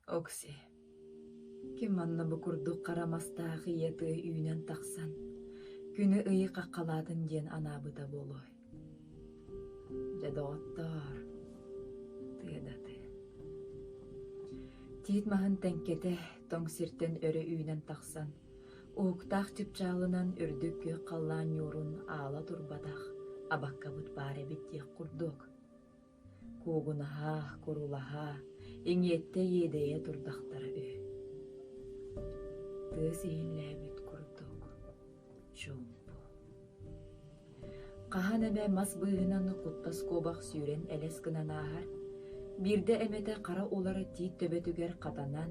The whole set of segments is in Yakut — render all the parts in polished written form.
Окси, ким манна бу курдук хара мастаах ийэ тыа үүнэн тахсан, күнү-ыйы хаххалаатын диэн анаабыта буолуой? Дьэ, доҕоттоор, тыа да тыа. Тиит маһын тэҥкэтэ тоҥ сиртэн өрө үүнэн тахсан, уһуктаах чыпчаалынан үрдүк күөх халлаан ньуурун аала турбатах абаккабыт баар эбит диэх курдук. Куугунаһа, курулаһа, иҥиэттэ иэдэйэ турдахтара үһү. Тыас иһиллээбит курдук чуумпу. Хаһан эмэ мас быыһынан куттас куобах сүүрэн элэс гынан ааһар, биирдэ эмэтэ хара улара тиит төбөтүгэр хатанан,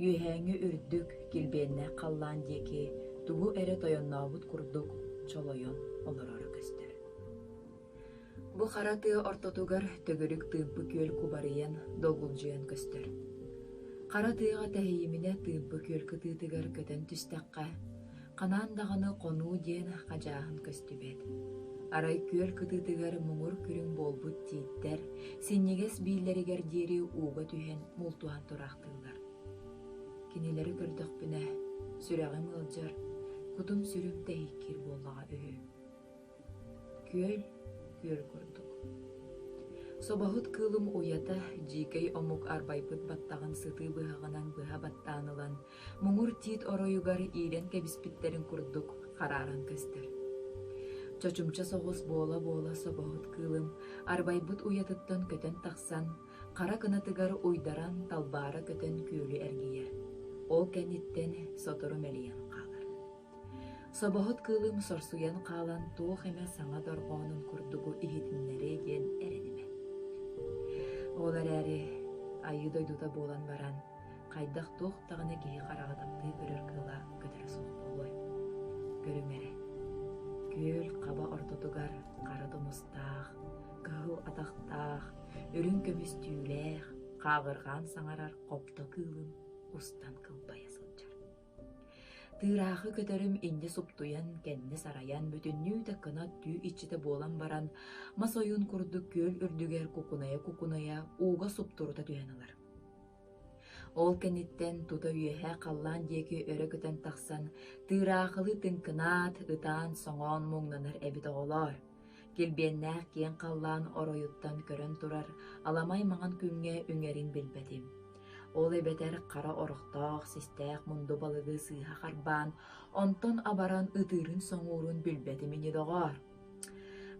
үөһээҥҥи үрдүк, килбиэннээх халлаан диэки тугу эрэ тойоннообут курдук чолойон олороро көстөр. Бу хара тыа ортотугар төгүрүк тыымпы күөл кубарыйан, долгулдьуйан көстөр. Хара тыаҕа тэһийиминэ тыымпы күөл кытыытыгар көтөн түстэххэ, ханаан даҕаны хонуу диэн хадьааһын көстүбэт. Арай күөл кытыытыгар муҥур күрүҥ буолбут тииттэр синньигэс бииллэригэр диэри ууга түһэн мултуһан тураахтыыллар. Кинилэри көрдөхпүнэ, сүрэҕим ыалдьар, кутум-сүрүм тэһииккиир буоллаҕа үһү. Күөл, күөл курдук. Собоһут кыылым уйата дьиикэй омук арбайбыт баттаҕын сытыы быһаҕынан быһа баттаан ылан, муҥур тиит оройугар иилэн кэбиспиттэрин курдук харааран көстөр. Чочумча соҕус буола-буола собоһут кыылым арбайбыт уйатыттан көтөн тахсан, хара кынатыгар уйдаран талбаара көтөн күөлү эргийэр. Ол кэнниттэн сотору мэлийэн хаалар. Собоһут кыылым сорсуйан хаалан туох эмэ саҥа дорҕоонун курдугу иһитиннэриэ диэн эрэнимэ. Ол эрээри айыы дойдута буолан баран, хайдах туох даҕаны киһи хараҕа таптыы көрөр кыыла көтөрө суох буолуой? Көрүҥ эрэ, күөл хаба ортотугар хара тумустаах, кыһыл атахтаах, үрүҥ көмүс түүлээх, хааҕырҕаан саҥарар хопто кыылым устан кылбайа сылдьар. Тыыраахы көтөрүм инньэ суптуйан, кэннэ сарайан, бүтүннүү да кынат түү иччитэ буолан баран, мас ойуун курдук күөл үрдүгэр кукунайа-кукунайа ууга суптурута түһэн ылар. Ол кэнниттэн тута үөһэ халлаан диэки өрө көтөн тахсан, тыыраахылыы тыҥкынаат, ытаан-соҥоон муҥнанар эбит оҕолоор. Килбиэннээх киэҥ халлаан оройуттан көрөн турар аламай маҥан күҥҥэ үҥэрин билбэтим. Ол эбэтэр хара орохтоох, систээх мунду балыгы сыыһа харбаан, онтон абаран ытыырын-соҥуурун билбэтим ини доҕоор.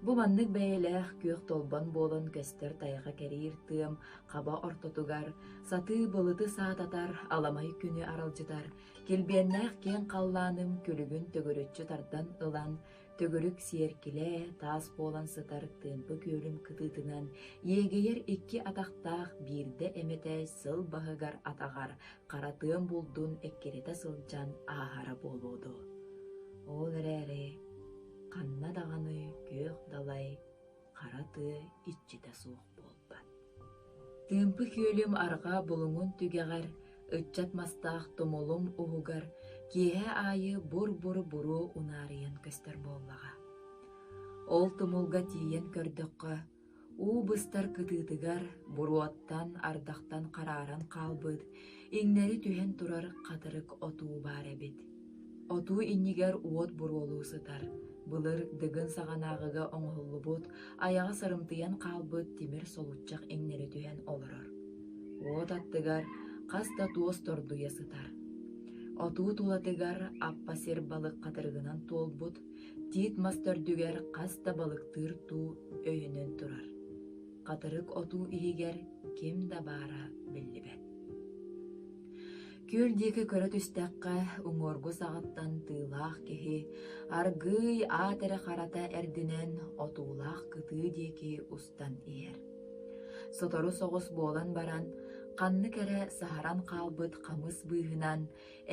Бу маннык бэйэлээх күөх толбон буолан көстөр тайҕа кэриир тыам хаба ортотугар сатыы былыты саататар, аламай күнү аралдьытар, килбиэннээх киэҥ халлааным күлүгүн төгүрүччү тардан ылан, Төгүрүк сиэркилэ таас буолан сытар тыымпы күөлүм кытыытынан иэгэйэр икки атахтаах биирдэ эмэтэ сыл баһыгар атаҕар хара тыам булдун эккирэтэ сылдьан ааһара буолуо дуо? Ол эрээри ханна даҕаны күөх далай хара тыа иччитэ суох буолбат. Тыымпы күөлүм арҕаа булуҥун түгэҕэр, ыччат мастаах тумулум уһугар киэһэ аайы бур-бур буруо унаарыйан көстөр буоллаҕа. Ол тумулга тиийэн көрдөххө, уу быстар кытыытыгар буруоттан, ардахтан харааран хаалбыт, иҥнэри түһэн турар хатырык отуу баар эбит. Отуу иннигэр уот буруолуу сытар, былыр Дыгын саҕанааҕыга оҥоһуллубут, айаҕа сарымтыйан хаалбыт тимир солуччах иҥнэри түһэн олорор. Уот аттыгар хас да туос тордуйа сытар. Отуу тулатыгар аппа сир балык хатырыгынан туолбут, тиит мас төрдүгэр хас да балыктыыр туу өйөнөн турар. Хатырык отуу иһигэр ким да баара биллибэт. Күөл диэки көрө түстэххэ, уҥуоргу саҕаттан тыылаах киһи аргыый аат эрэ харата эрдинэн отуулаах кытыы диэки устан иһэр. Сотору соҕус буолан баран, ханнык эрэ саһаран хаалбыт хамыс быыһынан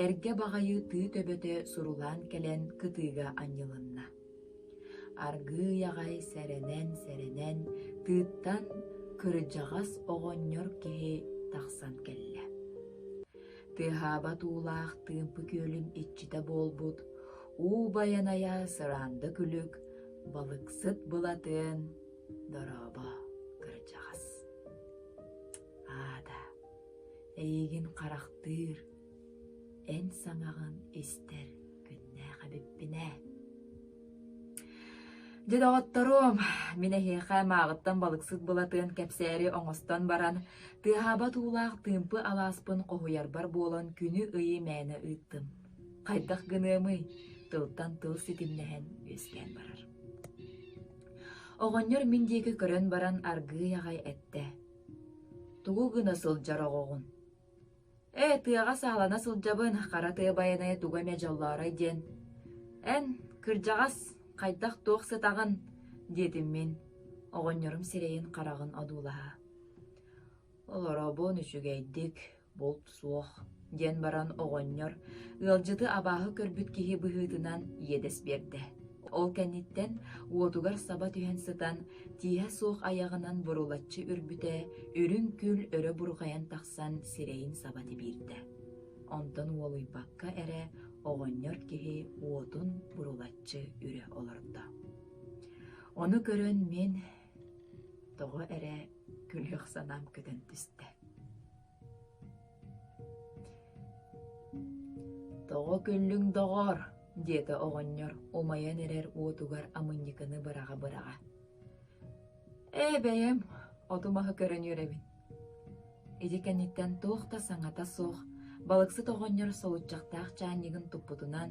эргэ баҕайы тыы төбөтө сурулаан кэлэн кытыыга анньылынна. Аргыый аҕай сэрэнэн-сэрэнэн тыыттан кырдьаҕас оҕонньор киһи тахсан кэллэ. Тыаһаабат уулаах тыымпы күөлүм иччитэ буолбут уу байанайа сыраанда күлүк, балыксыт былатыан дорообо кырдьаҕас. Аата, Эйигин харахтыыр, эн саҥаҕын истэр күннээх эбиппин ээ. Дьэ доҕотторуом, мин эһиэхэ мааҕыттан балыксыт Былатыан кэпсээри оҥостон баран, тыаһаабат уулаах тыымпы алааспын хоһуйарбар буолан күнү-ыйы мээнэ ыыттым. Хайдах гыныамый, тылтан тыл ситимнэһэн үөскээн барар. Оҕонньор мин диэки көрөн баран аргыый аҕай эттэ: «Тугу гына сылдьар оҕоҕун?» «Ээ, тыаҕа саалана сылдьабын, хара тыа байанайа тугу эмэ дьоллоорой диэн. Эн, кырдьаҕас, хайдах-туох сытаҕын?» диэтим мин, оҕонньорум сирэйин-хараҕын одуулаһа. «Олоробун үчүгэйдик, булт суох» диэн баран оҕонньор ыалдьыты абааһы көрбүт киһи быһыытынан иэдэс биэрдэ. Ол кэнниттэн уотугар саба түһэн сытан, тииһэ суох айаҕынан бурулаччы үрбүтэ, үрүҥ күл өрө бурҕайан тахсан сирэйин саба тибиирдэ. Онтон уолуйбакка эрэ оҕонньор киһи уотун бурулаччы үрэ олордо. Ону көрөн мин тоҕо эрэ күлүөх санаам көтөн түстэ. «Тоҕо күллүҥ, доҕоор?» диэтэ оҕонньор умайан эрэр уотугар амынньыкыны быраҕа-быраҕа. «Ээ, бэйэм оту-маһы көрөн үөрэбин». Ити кэнниттэн туох да саҥата суох, балыксыт оҕонньор солуччахтаах чаанньыгын туппутунан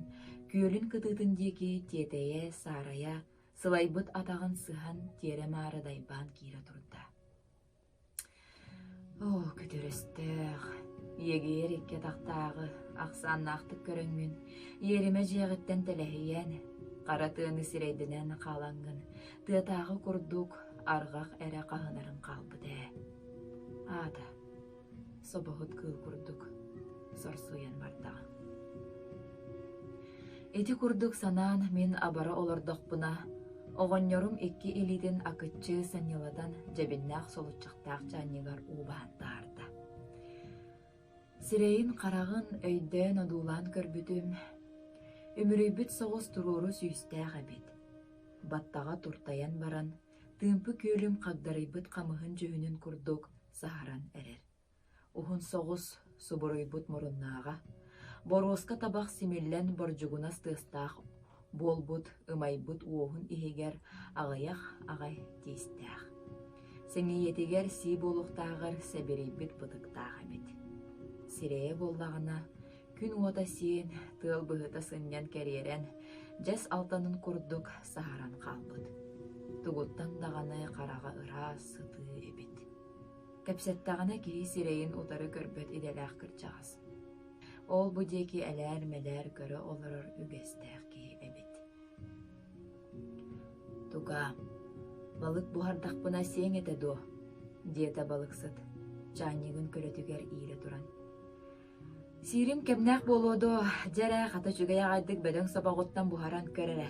күөлүн кытыытын диэки тиэтэйэ, саарайа, сылайбыт атаҕын сыһан тиэрэ-маары дайбаан киирэ турда. Оо, күтүрүстээх, иэгийэр икки атахтааҕы ахсааннаахтык көрөҥҥүн, иэримэ дьиэҕиттэн тэлэһийэн, хара тыаны сирэйдэнэн хаалаҥҥын, тыатааҕы курдук арҕах эрэ хаһынарыҥ хаалбыт ээ. Аата, собоһут кыыл курдук сорсуйан бардаҕыҥ. Ити курдук санаан мин абара олордохпуна, оҕонньорум икки илиитин акыччы санньылатан дьэбиннээх солуччахтаах чаанньыгар уу баһан таһаарда. Сирэйин-хараҕын өйдөөн одуулаан көрбүтүм, үмүрүйбүт соҕус туруору сүүстээх эбит. Баттаҕа туртайан баран, тыымпы күөлүм хагдарыйбыт хамыһын дьүһүнүн курдук саһаран эрэр. Уһун соҕус субуруйбут муруннааҕа, боруоска табах симиллэн бордьугунас тыастаах буолбут ымайбыт уоһун иһигэр аҕыйах аҕай тиистээх. Сэҥийэтигэр сии буолуохтааҕар сэбирийбит бытыктаах эбит. Сирэйэ буоллаҕына, күн уота сиэн, тыал быһыта сынньан кэриэрэн, дьэс алтанын курдук саһаран хаалбыт. Тугуттан даҕаны хараҕа ыраас, сытыы эбит. Кэпсэттэҕинэ киһи сирэйин утары көрбөт идэлээх кырдьаҕас. Ол-бу диэки элээр-мэлээр көрө олорор үгэстээх киһи эбит. «Туга, балык буһардахпына сиэҥ этэ дуо?» диэтэ балыксыт, чаанньыгын көлөтүгэр иилэ туран. «Сиирим кэмнээх буолуо дуо, дьэ эрэ, хата үчүгэй аҕайдык бөдөҥ собоҕуттан буһаран көр эрэ.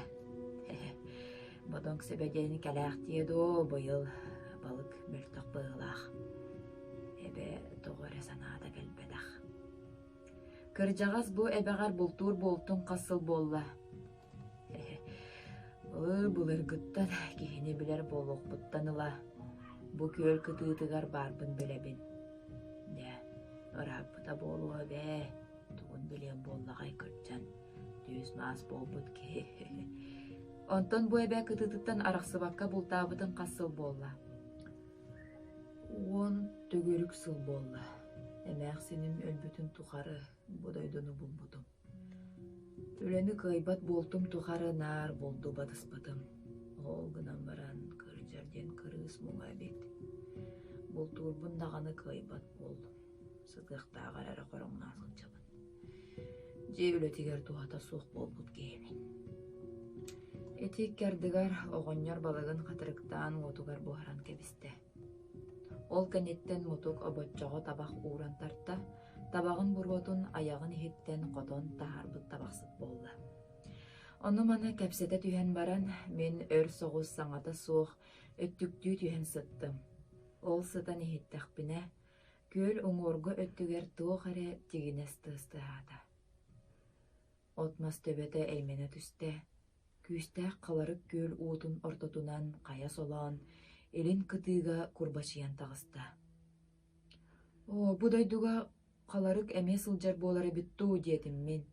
Бодоҥ сөбө диэни кэлээхтиэ дуо, быйыл балык мөлтөх быһыылаах. Эбэ тоҕо эрэ санаата кэлбэтэх. Кырдьаҕас бу эбэҕэр бултуур буолтуҥ хас сыл буолла? Былыр-былыргыттан киһини билэр буолуохпуттан ыла бу күөл кытыытыгар баарбын билэбин. Дьэ, ырааппыта буолуо эбээ, тугун билиэм буоллаҕай кырдьан, түс-маас буолбут киһи. Онтон бу эбээ кытыытыттан арахсыбакка бултаабытыҥ хас сыл буолла? Уон төгүрүк сыл буолла. Эмээхсиним өлбүтүн тухары бу дойдуну булбутум. Үлэни кыайбат буолтум тухары наар булду батыспытым. Ол гынан баран кырдьар диэн кырыыс муҥа эбит. Бултуурбун даҕаны кыайбат буоллум. Сытыахтааҕар эрэ хороҥноо сылдьабын. Дьиэ үлэтигэр туһата суох буолбут киһибин. Ити икки ардыгар оҕонньор балыгын хатырыктаан уотугар буһаран кэбистэ. Ол кэнниттэн мутук обоччоҕо табах ууран тарта, табаҕын буруотун айаҕын иһиттэн хотон таһаарбыт табахсыт буолла. Ону-маны кэпсэтэ түһэн баран, мин өр соҕус саҥата суох өттүктүү түһэн сыттым. Ол сытан иһиттэхпинэ, күөл уҥуоргу өттүгэр туох эрэ тигинэс тыас тыаһаата. От-мас төбөтө эймэнэ түстэ, күүстээх халарык күөл уутун ортотунан хайа солоон, илин кытыыга курбачыйан таҕыста. «Оо, бу дойдуга Халарык эмиэ сылдьар буолар эбит дуу диэтим мин.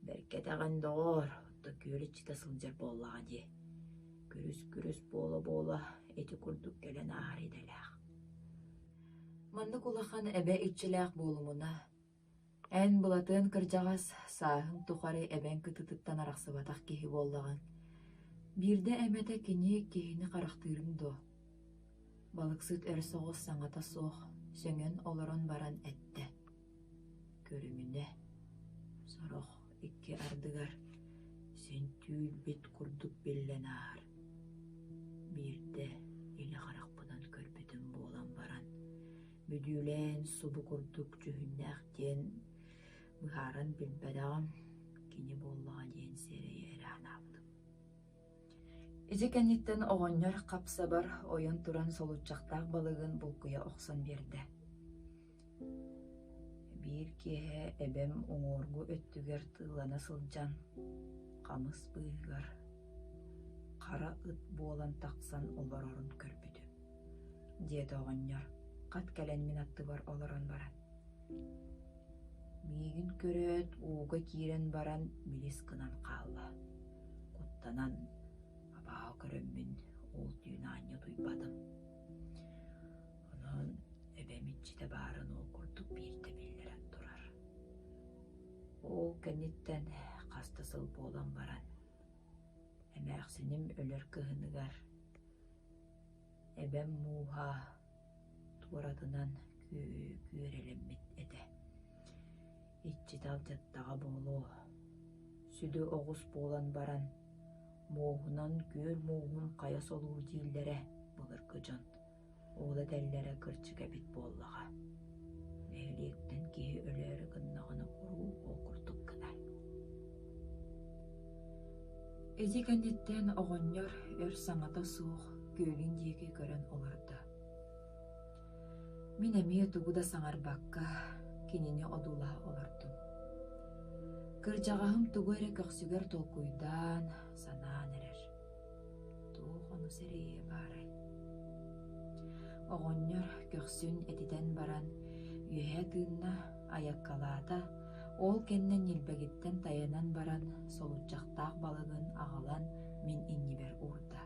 Бэркэ этэҕин, доҕоор, оттон күөл иччитэ сылдьар буоллаҕа дии. Күрүс-күрүс буола-буола ити курдук кэлэн ааһар идэлээх. Маннык улахан эбэ иччилээх буолумуна, эн Былатыан кырдьаҕас сааһыҥ тухары эбэҥ кытыытыттан арахсыбатах киһи буоллаҕыҥ. Биирдэ эмэтэ кини киһини харахтыырыҥ дуо? Балыксыт өр соҕус саҥата суох сөҥөн олорон баран эттэ: Көрүмүнэ, сорох икки ардыгар син түүл-бит курдук биллэн ааһар. Биирдэ илэ харахпынан көрбүтүм буолан баран, бүдүүлээн субу курдук дьүһүннээх диэн быһааран билбэтэҕим, кини буоллаҕа диэн сэрэйэ эрэ санаабытым. Ити кэнниттэн оҕонньор хап-сабар ойон туран солуччахтаах балыгын булкуйа охсон биэрдэ. Биир киэһэ эбэм уҥуоргу өттүгэр тыылана сылдьан, хамыс быыһыгар хара ыт буолан тахсан олорорун көрбүтүм, диэтэ оҕонньор, хат кэлэн мин аттыбар олорон баран. Миигин көрөөт, ууга киирэн баран милис гынан хаалла. Куттанан, абааһы көрөммүн ол түүн аанньа утуйбатым. Онон эбэм иччитэ баарын ол курдук биирдэ биллэрэн турар. Ол кэнниттэн хас да сыл буолан баран, эмээхсиним өлөр кыһыныгар эбэм мууһа туоратынан күөрэлэммит этэ. Иччитэ алдьаттаҕа буолуо, сүдү оҕус буолан баран, муоһунан күөл мууһун хайа солуур дииллэрэ былыргы дьон. Ол этэллэрэ кырдьык эбит буоллаҕа. Нэһилиэктэн киһи өлөөрү гыннаҕына куруук ол курдук гынар. Ити кэнниттэн оҕонньор өр саҥата суох күөлүн диэки көрөн олордо. Мин эмиэ тугу да саҥарбакка кинини одуулаһа олордум. Кырдьаҕаһым тугу эрэ көхсүгэр толкуйдаан, санаан эрэр. Туох ону сэрэйиэ баарай? Оҕонньор көхсүн этитэн баран үөһэ тыынна, айаккалаата, ол кэннэ ньилбэгиттэн тайанан баран солуччахтаах балыгын аҕалан мин иннибэр уурда.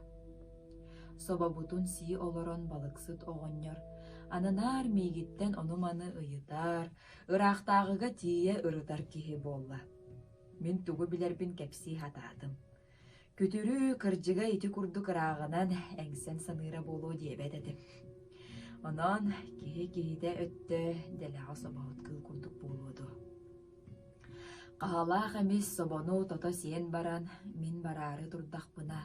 Собобутун сии олорон балыксыт оҕонньор ананаар миигиттэн ону-маны ыйытар, ыраахтааҕыга тиийэ ырытар киһи буолла. Мин тугу билэрбин кэпсии сатаатым. Күтүрү, кырдьыга ити курдук ырааҕынан эҥсэн саныыра буолуо диэбэт этим. Онон киһи киһитэ өттө дэлэҕэ собоһут кыыл курдук буолуо дуо. Хаһалаах эмис собону тото сиэн баран, мин бараары турдахпына,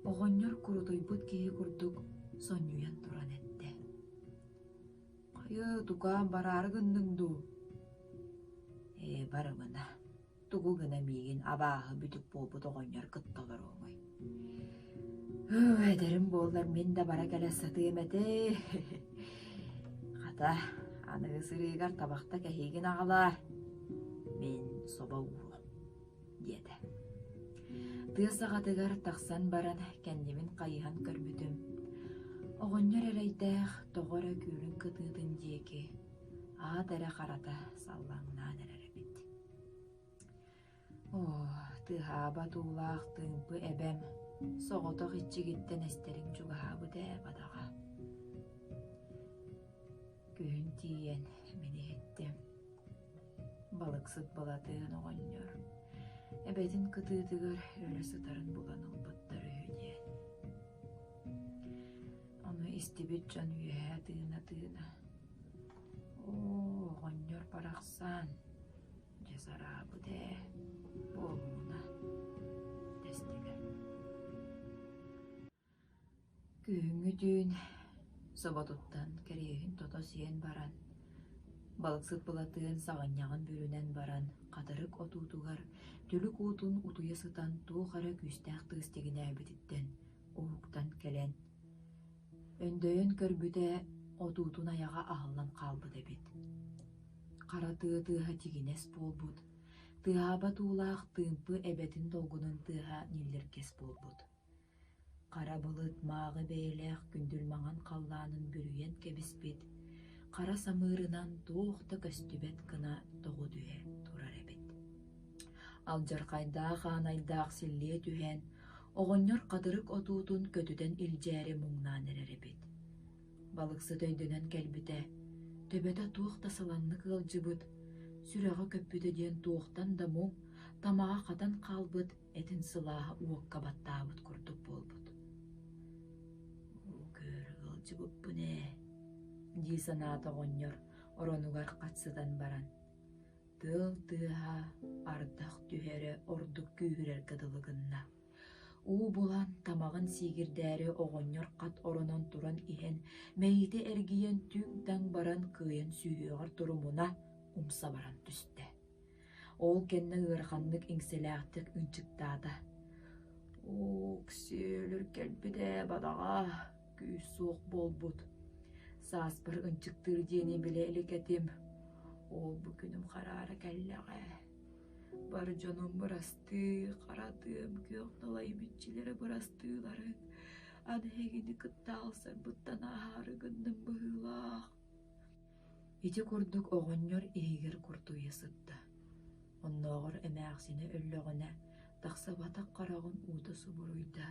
оҕонньор курутуйбут киһи курдук сонньуйан туран эттэ: «Хайа, тукаам бараары гынныҥ дуу?» «Ээ, барымына, Тугу гына миигин абааһы бүтүк буолбут оҕонньор кытта олоруоҥуй? Эдэрим буоллар мин да бара кэлэ сатыам этэ. Хата, аныгы сырыыгар табахта кэһиигин аҕалаар. Мин собо ууруом, диэтэ. Тыа саҕатыгар тахсан баран кэннибин хайыһан көрбүтүм, оҕонньор эрэйдээх тоҕо эрэ күөлүн кытыытын диэки аат эрэ харата саллаҥнаан эрэр эбит. Оо, тыаһаабат уулаах тыымпы эбэм соҕотох иччигиттэн эстэриҥ чугаһаабыт ээ бадаҕа. Күһүн тиийэн мин иһиттим. Балыксыт Балатыан оҕонньор эбэтин кытыытыгар өлө сытарын булан ылбыттар үһү диэн. Ону истибит дьон үөһэ тыына-тыына Оо, оҕонньор барахсан, дьэ сараабыт ээ, буолумуна, дэстилэр. Күһүҥҥү түүн соботуттан кэриэһин тото сиэн баран, балыксыт Былатыан саҕынньаҕын бүрүнэн баран, хатырык отуутугар түлүк уутун утуйа сытан туох эрэ күүстээх тыас тигинээбититтэн уһуктан кэлэн, Өндөйөн көрбүтэ, отуутун айаҕа аһыллан хаалбыт эбит. Хара тыа тыаһа тигинэс буолбут, тыаһаабат уулаах тыымпы эбэтин долгунун тыаһа ньиллиргэс буолбут. Хара былыт мааҕы бэйэлээх күндүл маҥан халлаанын бүрүйэн кэбиспит, хара самыырынан туох да көстүбэт гына тоҕу түһэ турар эбит. Алдьархайдаах аанайдаах силлиэ түһэн, оҕонньор хатырык отуутун көтүтэн илдьээри муҥнаан эрэр эбит. Балыксыт өйдөнөн кэлбитэ, төбөтө туох да салаҥнык ыалдьыбыт, сүрэҕэ көппүтэ диэн туохтан да муҥ, тамаҕа хатан хаалбыт этин сылааһа уокка баттаабыт курдук буолбут. «Көр ыалдьыбыппын ээ» дии санаата оҕонньор оронугар хат сытан баран. Тыал тыаһа ардах түһэрэ ордук күүһүрэргэ дылы гынна. Уу булан, тамаҕын сиигирдээри оҕонньор хат оронон туран иһэн, мэйиитэ эргийэн түҥ-таҥ баран кыайан сүһүөҕэр турумуна умса баран түстэ. Ол кэннэ ыараханнык иҥсэлээхтик ынчыктаата: «Оок-сиэ өлөр кэлбит ээ, бадаҕа, күүс суох буолбут. Сааспар ынчыктыыр диэни билэ илик этим. Ол бу күнүм хараара кэллэҕэ. Бар дьонум бырастыы, хара тыам күөх далайым иччилэрэ бырастыыларын, аны эһигини кытта аалсарбыттан ааһаары гынным быһыылаах». Ити курдук оҕонньор иһигэр куртуйа сытта. Оннооҕор эмээхсинэ өллөҕүнэ, тахсыбатах хараҕын уута субуруйда,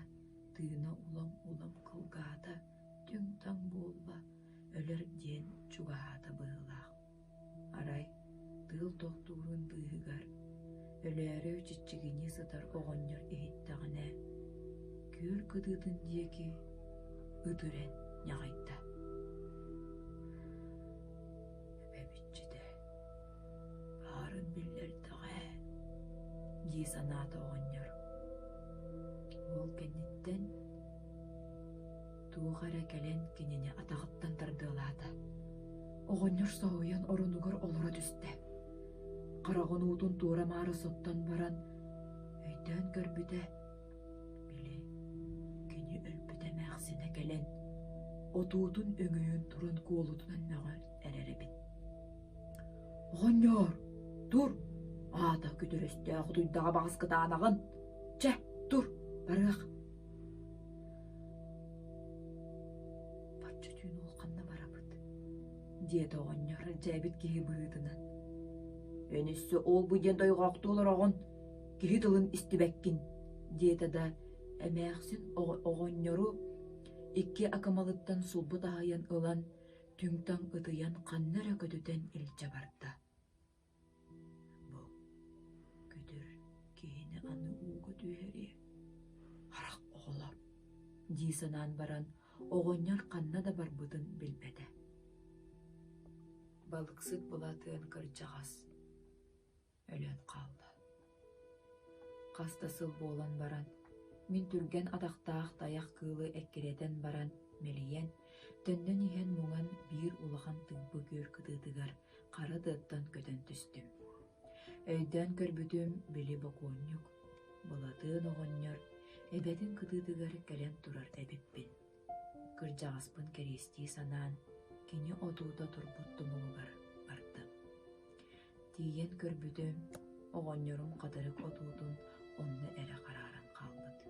тыына улам-улам кылгаата, түҥ-таҥ буолла, өлөр диэн чугаһаата быһыылаах. Арай, тыал тохтуурун быыһыгар, өлөөрү чиччигинии сытар оҕонньор иһиттэҕинэ, күөл кытыытын диэки ыт үрэн ньаҕыйда. Эбэбиччитэ, баарын биллэрдэҕэ ээ, дии санаата оҕонньор. Ол кэнниттэн туох эрэ кэлэн кинини атаҕыттан тардыалаата. Оҕонньор соһуйан оронугар олоро түстэ. Хараҕын уутун туора-маары соттон баран, өйдөөн көрбүтэ, били кини өлбүт эмээхсинэ кэлэн, отуутун өҥөйөн туран куолутунан мөҕөн эрэр эбит. «Оҕонньоор, тур, аата күтүр өстөөх утуйдаҕа баҕас кытаанаҕын! Чэ, тур, барыах!» Бачча түүн ол ханна барабыт? диэтэ оҕонньор илдьээбит киһи быһыытынан. Эн өссө ол-бу диэн дойҕоохтуу олороҕун, киһи тылын истибэккин, диэтэ да эмээхсин оҕонньору икки акымалыттан сулбу таһыйан ылан, түҥ-таҥ ытыйан ханна эрэ көтүтэн илдьэ барда. Бу күтүр киһини аны ууга түһэриэ, харах оҕолор дии санаан баран оҕонньор ханна да барбытын билбэтэ. Балыксыт Былатыан кырдьаҕас өлөн хаалла. Хас да сыл буолан баран, мин түргэн атахтаах тайах кыылы эккирэтэн баран мэлийэн, төннөн иһэн муҥан биир улахан тыымпы күөл кытыытыгар хара тыаттан көтөн түстүм. Өйдөөн көрбүтүм, били бокуонньук, Былатыан оҕонньор эбэтин кытыытыгар кэлэн турар эбиппин. Кырдьаҕаспын кэриэстии санаан, кини отуута турбут тумулугар бардым. Тиийэн көрбүтүм, оҕонньорум хатырык отуутун онно эрэ харааран хаалбыт.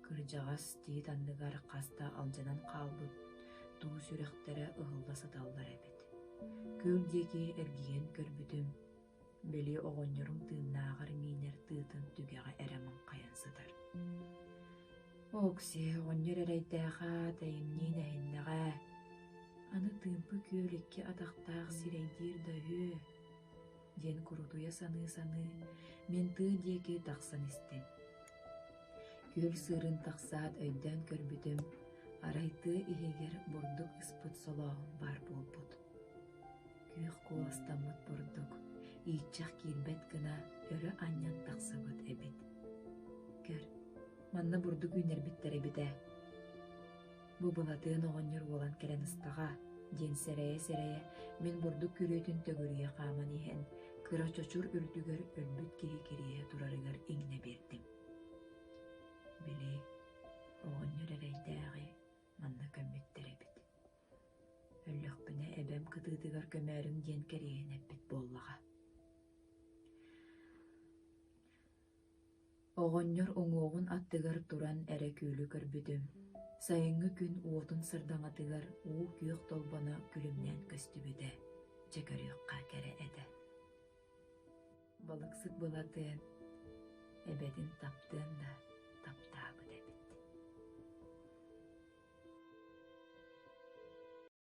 Кырдьаҕас тиит анныгар хас да алдьанан хаалбыт туу сүрэхтэрэ ыһылла сыталлар эбит. Күөл диэки эргийэн көрбүтүм, били оҕонньорум тыыннааҕар миинэр тыытын түгэҕэ эрэ маҥхайан сытар. Окси, оҕонньор эрэйдээхэ тэйимниин эһиннэҕэ. Аны тыымпы күөл икки атахтаах сирэйдиир да үһү диэн курутуйа саныы-саныы мин тыа диэки тахсан истим. Күөл сыырын тахсаат өйдөөн көрбүтүм, арай тыа иһигэр бурдук ыспыт солооһун баар буолбут. Күөх куоластаммыт бурдук ииччэх киирбэт гына өрө анньан тахсыбыт эбит. Көр, манна бурдук үүннэрбиттэр эбит ээ. Бу Былатыан оҕонньор уолан кэлэн ыстаҕа, диэн сэрэйэ-сэрэйэ мин бурдук күрүөтүн төгүрүйэ хааман иһэн, кыра чочур үрдүгэр өлбүт киһи кириэһэ турарыгар иҥнэ биэрдим. Били, оҕонньор эрэйдээҕи манна көммүттэр эбит. Өллөхпүнэ эбэм кытыытыгар көмөөрүҥ диэн кэриэһин эппит буоллаҕа. Оҕонньор уҥуоҕун аттыгар туран эрэ күөлү көрбүтүм, сайыҥҥы күн уотун сардаҥатыгар уу күөх толбоно күлүмнээн көстөр. көстүбүтэ дьэ көрүөххэ кэрэ этэ. Балыксыт Былатыан эбэтин таптыан да таптаабыт эбит.